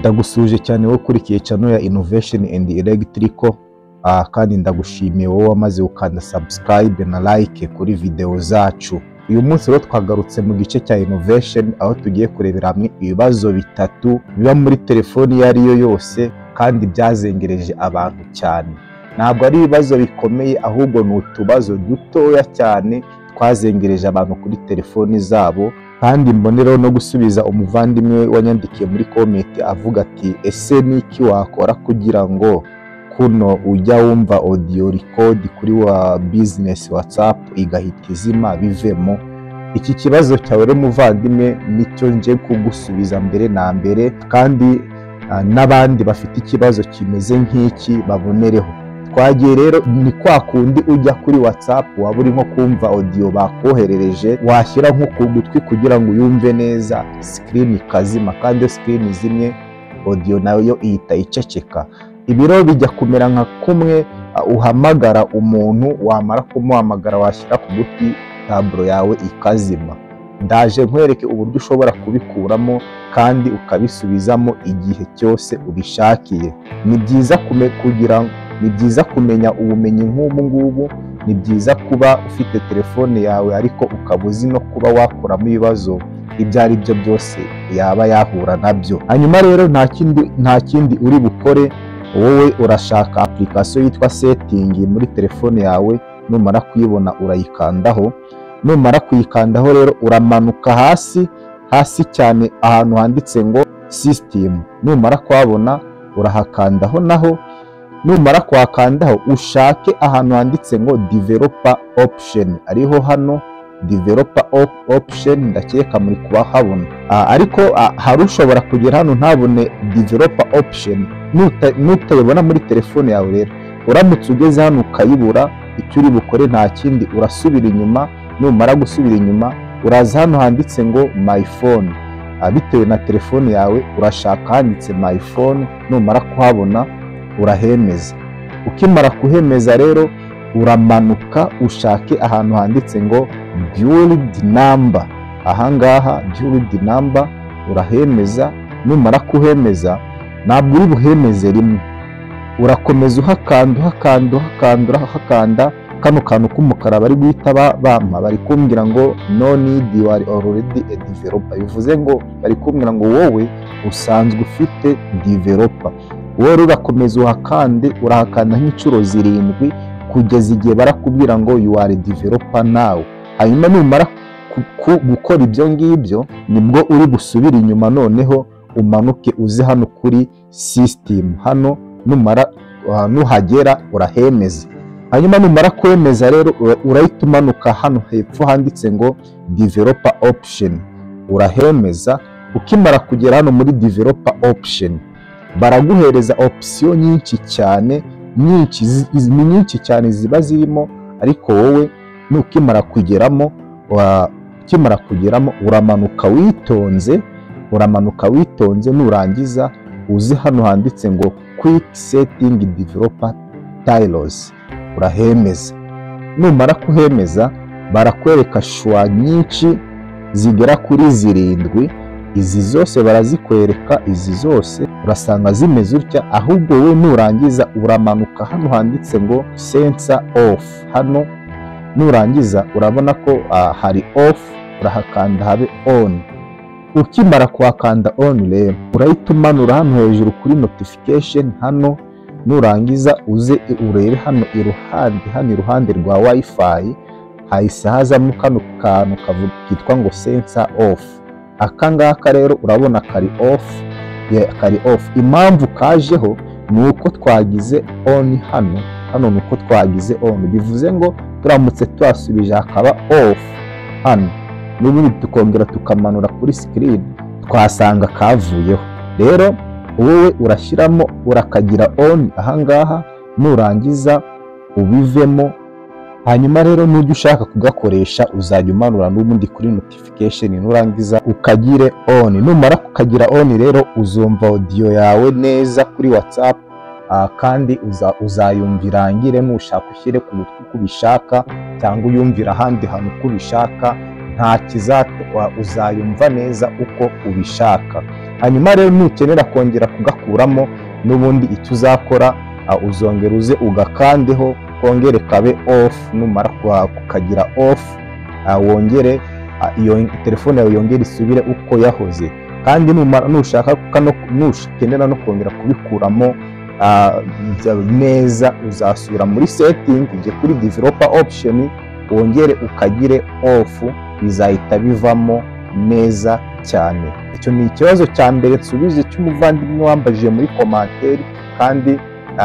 Ndagusuhuje cyane wowe ukurikiye channel ya Innovation and Electrical, kandi ndagushimiye wowe wamaze gukanda subscribe na like kuri video zacu. Uyu munsi rero twagarutse mu gice cya innovation, aho tugiye kurebera hamwe ibibazo bitatu biba muri telefoni iyo ari yo yose kandi byazengereje abantu cyane. Ntabwo ari ibibazo bikomeye, ahubwo ni utubazo dutoya cyane twazengereje abantu kuri telefoni zabo. Kandi mbonereho no gusubiza umuvandimwe wanyandikiye muri comment avuga ati: "Ese niki wakora kugira ngo kuno ujya wumva audio record kuri wa business WhatsApp igahita izima bivemo?" Iki kibazo cyawe rero muvandimwe nicyo nje kugusubiza mbere na mbere, kandi n'abandi bafite ikibazo kimeze nk'iki babonereho. Twagiye rero. Ni kwa kundi ujya kuri WhatsApp, waba uri nko kumva audio bakoherereje, washyira nko ku gutwi kugira ngo uyumve neza, screen ikazima. Kandi iyo screen izimye, audio nayo ihita iceceka. Ibi rero bijya kumera nka kumwe uhamagara umuntu, wamara kumuhamagara washyira ku gutwi taburo yawe ikazima. Ndaje nkwereke uburyo ushobora kubikuramo kandi ukabisubizamo igihe cyose ubishakiye. Ni byiza kugira, ni byiza kumenya ubumenyi nk'ubu ngubu. Ni byiza kuba ufite telefone yawe ariko ukaba uzi no kuba wakuramo ibibazo ibyo ari byo byose yaba yahura nabyo. Hanyuma rero nta kindi uri bukore, wowe urashaka application yitwa setting muri telefone yawe. Numara kuyibona urayikandaho. Numara kuyikandaho rero, uramanuka hasi hasi cyane ahantu handitse ngo system. Numara kuhabona urahakandaho. Naho numara kuhakandaho, ushake ahantu handitse ngo developer option, ariho hano developer option. Ndakeka muri kubahabona. Ariko hari ushobora kugera hano ntabone developer option. Nutayibona muri telefone yawe rero, uramutse ugeze hano ukayibura, icyo uri bukore nta kindi, urasubira inyuma. Numara gusubira inyuma, uraza hano handitse ngo my phone. Bitewe na telefone yawe, urashaka handitse my phone. Numara kuhabona urahemeza. Ukimara kuhemeza rero, uramanuka ushake ahantu handitse ngo build number. Ahangaha build number urahemeza. Numara kuhemeza, ntabwo uri buhemeze rimwe, urakomeza uhakanda, uhakanda, uhakanda, urahakanda. Kano kantu k'umukara bari guhita bampa, bari kumbwira ngo "No need, you are already a developer." Bivuze ngo bari kumbwira ngo wowe usanzwe ufite developer. Wowe rero urakomeza uhakande, urahakanda nk'inshuro zirindwi kugeza igihe barakubwira ngo "You are a developer now." Hanyuma numara gukora ibyo ngibyo, nibwo uri busubire inyuma, noneho umanuke uze hano kuri system. Hano numara nuhagera urahemeza. Hanyuma numara kwemeza rero, urahita umanuka hano hepfo handitse ngo developer option, urahemeza. Ukimara kugera hano muri developer option, baraguhereza option nyinshi cyane, nyinshi, ni nyinshi cyane ziba zirimo. Ariko wowe nukimara kugeramo, ukimara kugeramo uramanuka witonze, uramanuka witonze. Nurangiza uzi hano handitse ngo quick setting developer tiles, urahemeza. Numara kuhemeza, barakwereka choix nyinshi zigera kuri zirindwi. Izi zose barazikwereka, izi zose urasanga zimeze utya. Ahubwo wowe nurangiza uramanuka hano handitse ngo sensor off. Hano nurangiza urabona ko hari off, urahakanda habe on. Ukimara kuhakanda on rero, urahita umanura hano hejuru kuri notification hano. Nurangiza uze urebe hano iruhande, hano iruhande rwa wifi hahise hazamo kano kantu kitwa ngo sensor off. Aka ngaka rero urabona kari off, kari off. Impamvu kajeho ni uko twagize on hano. Hano ni uko twagize on, bivuze ngo turamutse tuhasubije hakaba off hano, n'ubundi tukongera tukamanura kuri screen, twasanga kavuyeho. Rero wowe urashyiramo, urakagira on ahangaha, nurangiza ubivemo. Hanyuma rero nujya ushaka kugakoresha, uzajya umanura n'ubundi kuri notification, nurangiza ukagire on. Numara kukagira on rero, uzumva audio yawe neza kuri WhatsApp, kandi uzayumva irangire. Nushaka ushyire ku gutwi uko ubishaka cyangwa uyumvira ahandi hantu uko ubishaka, nta kizatuma, uzayumva neza uko ubishaka. Hanyuma rero, Hanyuma rero nukenera kongera kugakuramo, n'ubundi icyo uzakora, uzongera uze ugakandeho, kongere kabe off. Numara kukagira off, wongere iyo telefone yawe yongere isubire uko yahoze. Kandi numara nushaka kano, nukenera no kongera kubikuramo neza, uzasubira muri setting, ujye kuri developer option, wongere ukagire off, bizahita bivamo neza cyane. Icyo ni ikibazo cya mbere nsubije cy'umuvandimwe wambajije muri commentaire, kandi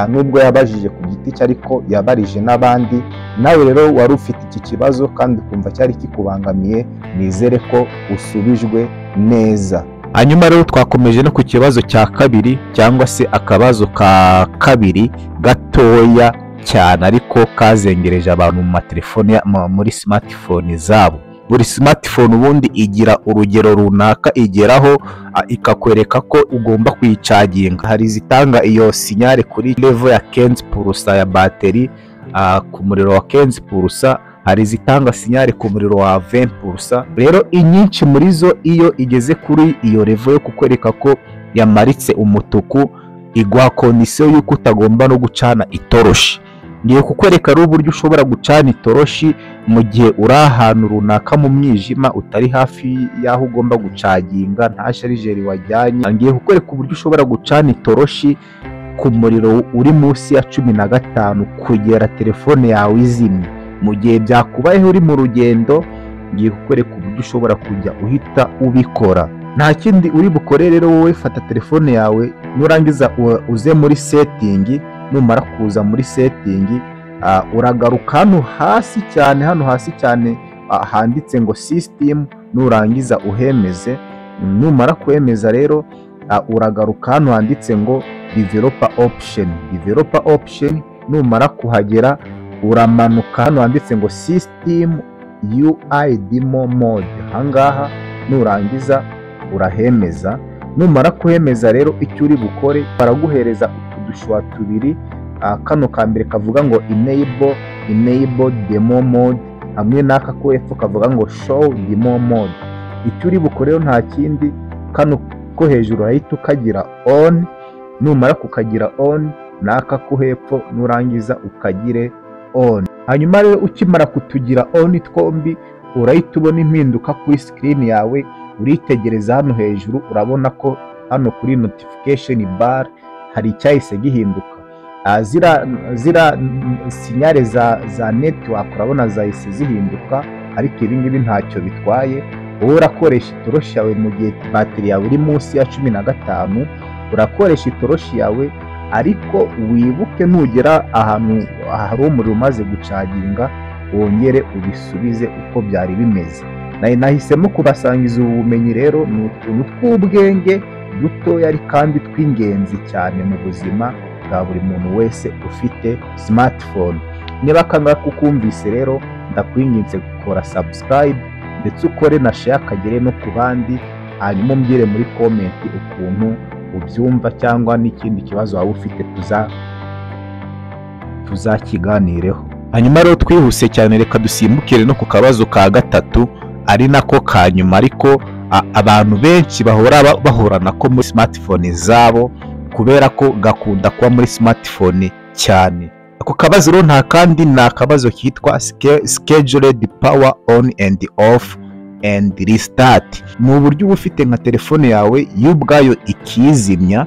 nubwo yabajije ku giti cye, ariko yabarije n'abandi. Nawe rero wari ufite iki kibazo kandi ukumva cyari kikubangamiye, nizere ko usubijwe neza. Hanyuma rero twakomeje no ku kibazo cya kabiri, cyangwa se akabazo ka kabiri gatoya cyane, ariko kazengereje abantu mu matelefone muri smartphone zabo. Buri smartphone ubundi igira urugero runaka igeraho, ikakwereka ko ugomba kuyicaginga. Hari izitanga iyo signal kuri level ya 15% ya bateri, ku muriro wa 15%. Hari izitanga signal ku muriro wa 20%. Rero inyinshi muri zo, iyo igeze kuri iyo level yo kukwereka ko yamaritse umutuku, iguha condition y'uko utagomba no gucana itoroshi. Ngiye kukwereka rero uburyo ushobora gucana itoroshi mu gihe uri ahantu runaka mu mwijima, utari hafi y'aho ugomba gucaginga, nta chargeur wajyanye. Ngiye kukwereka uburyo ushobora gucana itoroshi ku muriro uri munsi ya 15 kugera telefone yawe izimye. Mu gihe byakubayeho uri mu rugendo, ngiye kukwereka uburyo ushobora kujya uhita ubikora. Nta kindi uri bukore rero, wowe fata telefone yawe, nurangiza uze muri setting. Numara kuza muri setting, uragaruka hano hasi cyane, hano hasi cyane handitse ngo system, nurangiza uhemeze. Numara kwemeza rero, uragaruka hano handitse ngo developer option. Developer option numara kuhagera, uramanuka hano handitse ngo system UI demo mode, ahangaha nurangiza urahemeza. Numara kuhemeza rero, icyo uri bukore, baraguhereza utu du choix tubiri. Kano ka mbere kavuga ngo enable demo mode, hamwe n'aka ko hepfo kavuga ngo show demo mode. Icyo uri bukore rero nta kindi, kano ko hejuru urahita ukagira on. Numara kukagira on, n'aka ko hepfo nurangiza ukagire on. Hanyuma rero ukimara kutugira on twombi, urahita ubona impinduka kuri screen yawe. Uritegereza hano hejuru, urabona ko hano kuri notification bar hari icyahise gihinduka. Zira signal za network urabona zahise zihinduka, ariko ibi ngibi ntacyo bitwaye. Wowe urakoresha itoroshi yawe mu gihe bateri yawe iri munsi ya 15, urakoresha itoroshi yawe, ariko wibuke nugera ahantu hari umuriro umaze gucaginga, wongere ubisubize uko byari bimeze. Nahisemo kubasangiza ubu bumenyi rero, ni utuntu tw'ubwenge dutoya ariko kandi tw'ingenzi cyane mu buzima bwa buri muntu wese ufite smartphone. Niba akangaka ukumvise rero, ndakwinginze gukora subscribe, ndetse ukore na share kagere no ku bandi. Hanyuma umbwire muri comment ukuntu ubyumva, cyangwa n'ikindi kibazo waba ufite tuzakiganireho. Hanyuma rero twihuse cyane, reka dusimbukire no ku kabazo ka gatatu, ari nako ka nyuma, ariko abantu benshi bahora bahura nako muri smartphone zabo, kubera ko gakunda kuba muri smartphone cyane. Ako kabazo rero nta kandi, ni akabazo kitwa scheduled power on and off and restart. Ni uburyo uba ufite nka telefone yawe yo ubwayo ikizimya,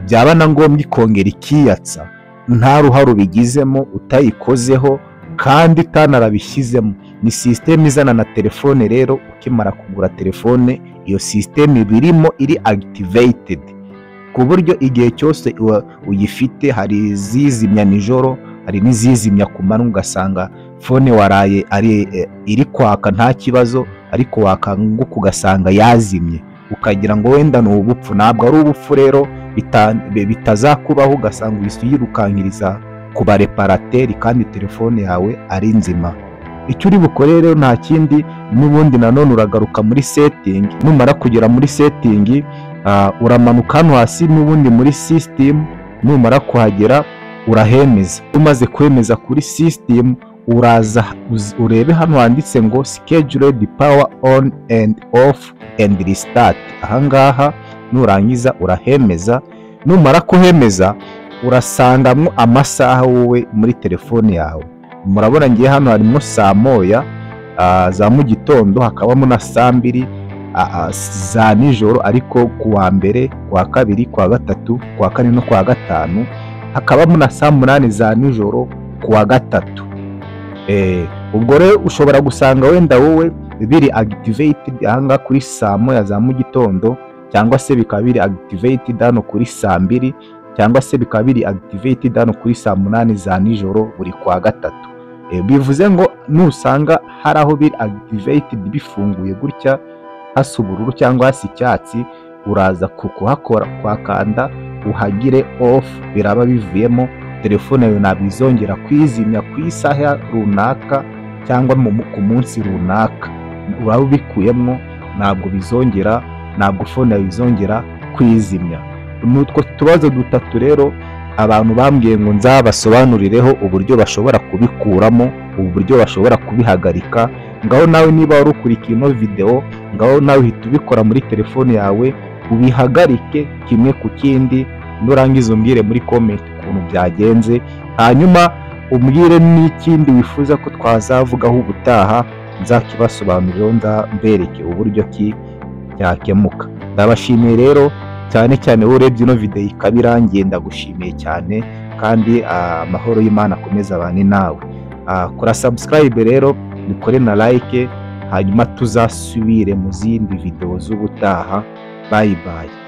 byaba na ngombwa ikongera ikiyatsa, nta ruhare ubigizemo, utayikozeho kandi utanarabishyizemo. Ni sisiteme izana na telefone rero. Ukimara kugura telefone, iyo sisiteme iba irimo, iri activated, ku buryo igihe cyose uyifite, hari izizimya nijoro, hari n'izizimya ku manywa, ugasanga phone waraye ari iri kwaka nta kibazo, ariko wakanguka ugasanga yazimye, ukagira ngo wenda ni ubupfu. Ntabwo ari ubupfu rero, bitazakubaho ugasanga uhise uyirukankiriza ku ba réparateur kandi telefone yawe ari nzima. Icyo uri bukore rero nta kindi, n'ubundi nanone uragaruka muri setting. Numara kugera muri setting, uramanuka hano hasi n'ubundi muri system. Numara kuhagera urahemeza. Umaze kwemeza kuri system, uraza urebe hano handitse ngo scheduled power on and off and restart, ahangaha. Nurangiza urahemeza. Numara kuhemeza, urasangamo amasaha wowe muri telefone yawe. Murabona ngiye hano harimo saa 1 za mu gitondo, hakabamo na saa 2 za nijoro, ariko ku wa mbere, ku wa kabiri, ku wa gatatu, ku wa kane no ku wa gatanu, hakabamo na saa 8 za nijoro ku wa gatatu. Ubwo rero ushobora gusanga wenda wowe biri activated ahangaha kuri saa 1 za mu gitondo, cyangwa se bikaba biri activated hano kuri saa 2, cyangwa se bikaba biri activated hano kuri saa 8 za nijoro buri kwa gatatu. Bivuze ngo nusanga hari aho biri activated bifunguye gutya, hasa ubururu cyangwa hasa icyatsi, uraza kuhakora, kuhakanda, uhagire off, biraba bivuyemo. Telefone yawe ntabwo izongera kwizimya ku isaha runaka cyangwa ku munsi runaka. Uraba ubikuyemo, ntabwo bizongera, ntabwo phone yawe izongera kwizimya. Ni utwo tubazo dutatu rero abantu bambwiye ngo nzabasobanurireho uburyo bashobora kubikuramo, uburyo bashobora kubihagarika. Ngaho nawe niba wari ukurikiye ino video, ngaho nawe uhita ubikora muri telefone yawe, ubihagarike kimwe ku kindi. Nurangiza umbwire muri comment ukuntu byagenze, hanyuma umbwire n'ikindi wifuza ko twazavugaho ubutaha, nzakibasobanuriraho, mbereke uburyo ki cyakemuka. Ndabashimiye rero cyane cyane wowe urebye ino video ikaba irangiye, ndagushimiye cyane, kandi amahoro y'Imana akomeze abane nawe. Kora subscribe rero, dukore na like, hanyuma tuzasubire mu zindi video z'ubutaha. Bye bye.